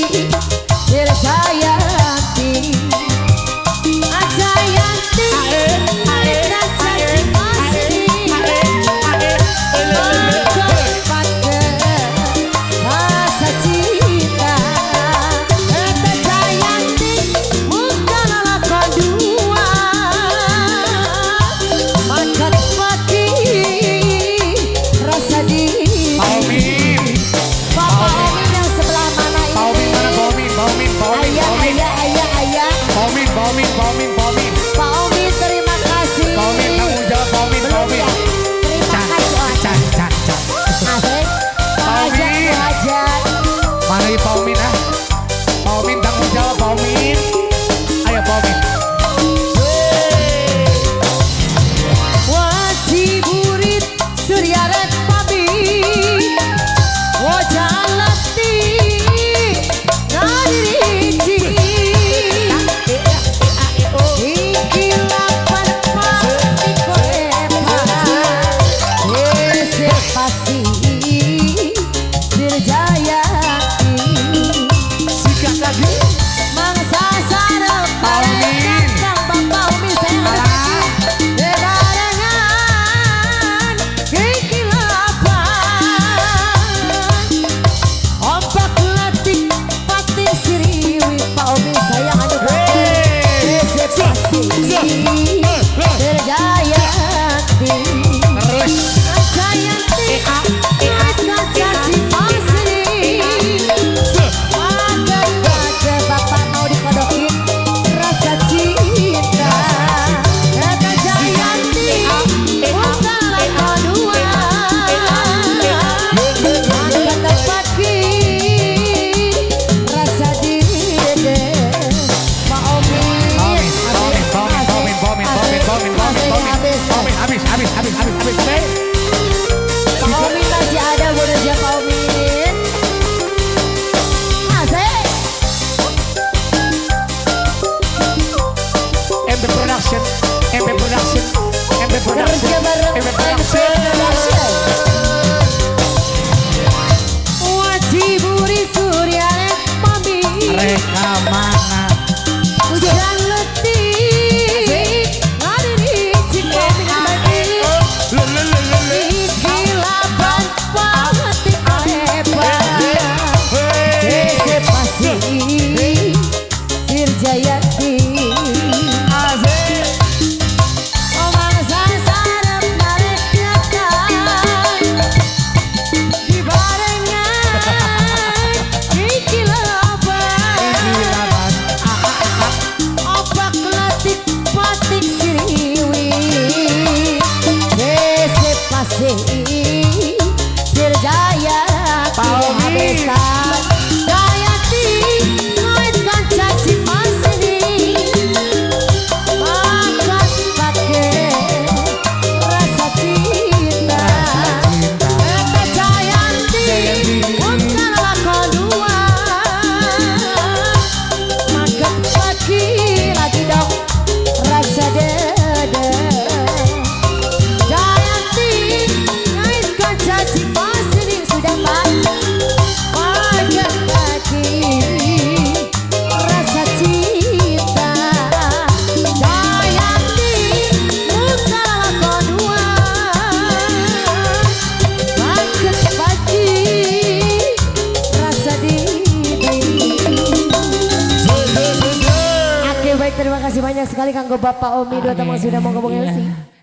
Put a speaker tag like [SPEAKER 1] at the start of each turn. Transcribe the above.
[SPEAKER 1] Jayanti Jayanti pasti rasa cinta. Jayanti bukan lakon dua, makan pagi rasa diri.
[SPEAKER 2] Pak Omin.
[SPEAKER 1] Bapak Omin yang sebelah mana ini?
[SPEAKER 2] Pak Omin mana, Pak Omin? Pak Omin, Pak Omin,
[SPEAKER 1] Ayah,
[SPEAKER 2] Pak Omin.
[SPEAKER 1] Ayah, ayah, ayah.
[SPEAKER 2] Pak Omin, Pak Omin, Pak Omin, Pak Omin.
[SPEAKER 1] Pak Omin, terima kasih.
[SPEAKER 2] Pak Omin tanggung jawab, Pak Omin, Pak
[SPEAKER 1] Belum
[SPEAKER 2] Omin.
[SPEAKER 1] Ya? Terima
[SPEAKER 2] Can,
[SPEAKER 1] kasih. Oh,
[SPEAKER 2] can, can, can.
[SPEAKER 1] Asik. Pak
[SPEAKER 2] Pak
[SPEAKER 1] Hajat,
[SPEAKER 2] Omin.
[SPEAKER 1] Bu Hajat.
[SPEAKER 2] Mana ini Pak Omin, ah? Pak Omin tanggung jawab, Pak Omin. Ayo, Pak Omin.
[SPEAKER 1] Wajiburit Surya Red Pabi Wajalati Ngadirici Iki lapan pati koepa Ese pasti Sirjayanti.
[SPEAKER 2] Sikat lagi.
[SPEAKER 1] Mangsa sarep.
[SPEAKER 2] Pak Omin.
[SPEAKER 1] Kang Bapak Umi saya
[SPEAKER 2] Alah.
[SPEAKER 1] Bebarengan iki lapan Ompak letik pati siriwi. Pak Umi sayang anu
[SPEAKER 2] Hey.
[SPEAKER 1] Ese pasti Sirjayanti.
[SPEAKER 2] Terus.
[SPEAKER 1] Jayanti Caci pasti. Wage bapak mau dikodokin rasa cinta. Kata Jayanti bukan lakon dua, Kata pagi rasa diri. Pak Omin.
[SPEAKER 2] Pak Omin, Pak Omin, Pak Omin, Pak Omin, Pak Omin, Pak Omin, Pak Omin, Pak Omin, Pak Omin.
[SPEAKER 1] Habis.
[SPEAKER 2] Pak Omin, habis, habis, habis, habis, habis, habis.
[SPEAKER 1] Pak Omin masih ada bonusnya, Pak Omin. Asik.
[SPEAKER 2] MB Production, MB Production, MB Production,
[SPEAKER 1] Kerja bareng
[SPEAKER 2] MB
[SPEAKER 1] MB
[SPEAKER 2] Production.
[SPEAKER 1] Production. Wajiburi Surya Mami.
[SPEAKER 2] Reka mana?
[SPEAKER 1] Hujan letih ngadiri cinta bagi.
[SPEAKER 2] Le, le, le, le, le.
[SPEAKER 1] Iki lapan pati hebat.
[SPEAKER 2] Hey.
[SPEAKER 1] Sese pasti Sirjayanti.
[SPEAKER 2] Asik.
[SPEAKER 1] Mangsa sarep narik nyata Dibarengan iki lapan
[SPEAKER 2] Iki lapan.
[SPEAKER 1] Opak letik patik siriwi Sese pasti Sirjayanti.
[SPEAKER 2] Pak Omin.
[SPEAKER 1] Habiskan Jayanti ngaitkan caci pasini Makan pakai rasa cinta.
[SPEAKER 2] Rasa cinta.
[SPEAKER 1] Kata Jayanti
[SPEAKER 2] Jayanti.
[SPEAKER 1] Bukan lakon dua, Makan pagi lagi dong rasa dede. Jayanti ngaitkan caci pasini. Sudah, Pak. Makan pagi rasa cinta. Jayanti bukan lakon dua, Makan pagi rasa diri.
[SPEAKER 2] Se, se, se, se.
[SPEAKER 1] Oke, baik, terima kasih banyak sekali kanggo Bapak Omi dua teman
[SPEAKER 2] Amin.
[SPEAKER 1] sudah mau ngomong
[SPEAKER 2] Iya.
[SPEAKER 1] Elsie.